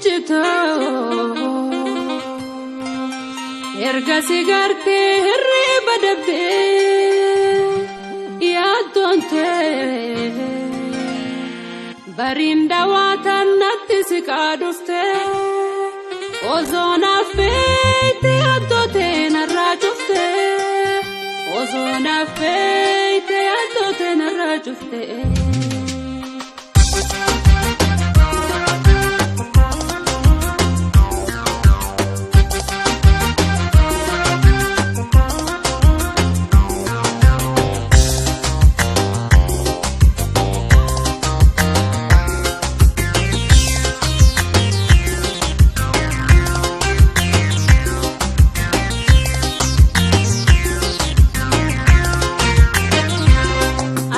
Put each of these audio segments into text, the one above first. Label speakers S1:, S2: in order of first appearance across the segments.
S1: Ciccitoo erga si gartee hirriba dabdee yaaddoon tee bariin daawwataan natti siqaa dhuftee osoo naaf beekte yaaddoo tee narraa cuftee osoo naaf beekte yaaddoo tee narraa cuftee.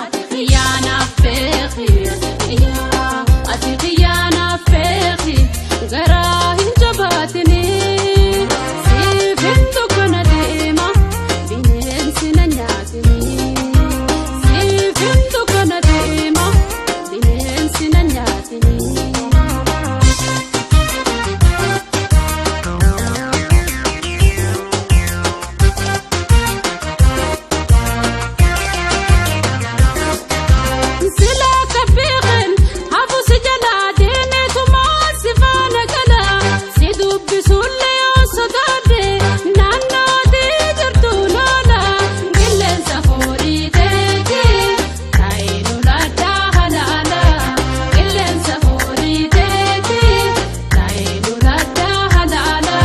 S1: Ati xiyyaanaaf beeki, ati xiyyaanaaf beeki, garaa hin jabaatini. Siif hin dukkana deema, bineensi na nyaatini. Siif hin dukkana deema, bineensi na nyaatini. Sila kabbeeqeen hafu si jalaa deemeetumaa si faana gala si dubbisuullee yoo sodaadhe naannootii jirtu loola qilleensa foolii teeti taa'ee lolaadhaa halaala qilleensa foolii teeti taa'ee lolaadhaa halaala.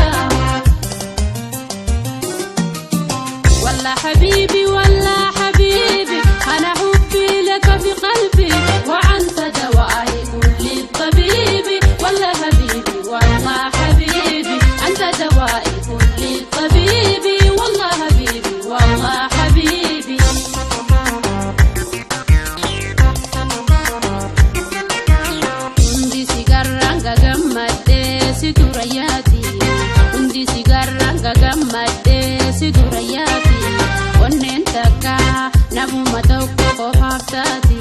S1: والله حبيبي والله حبيبي أنا حبي لك في قلبي وأنت دوائي كل الطبيب والله حبيبي والله حبيبي أنت دوائي كل الطبيب والله حبيبي والله حبيبي. Hundi si garraan gagammaddee si dura yaati. Hundi si garraan gagammaddee si dura yaati. Onneen takka namuma tokko qofaaf taati.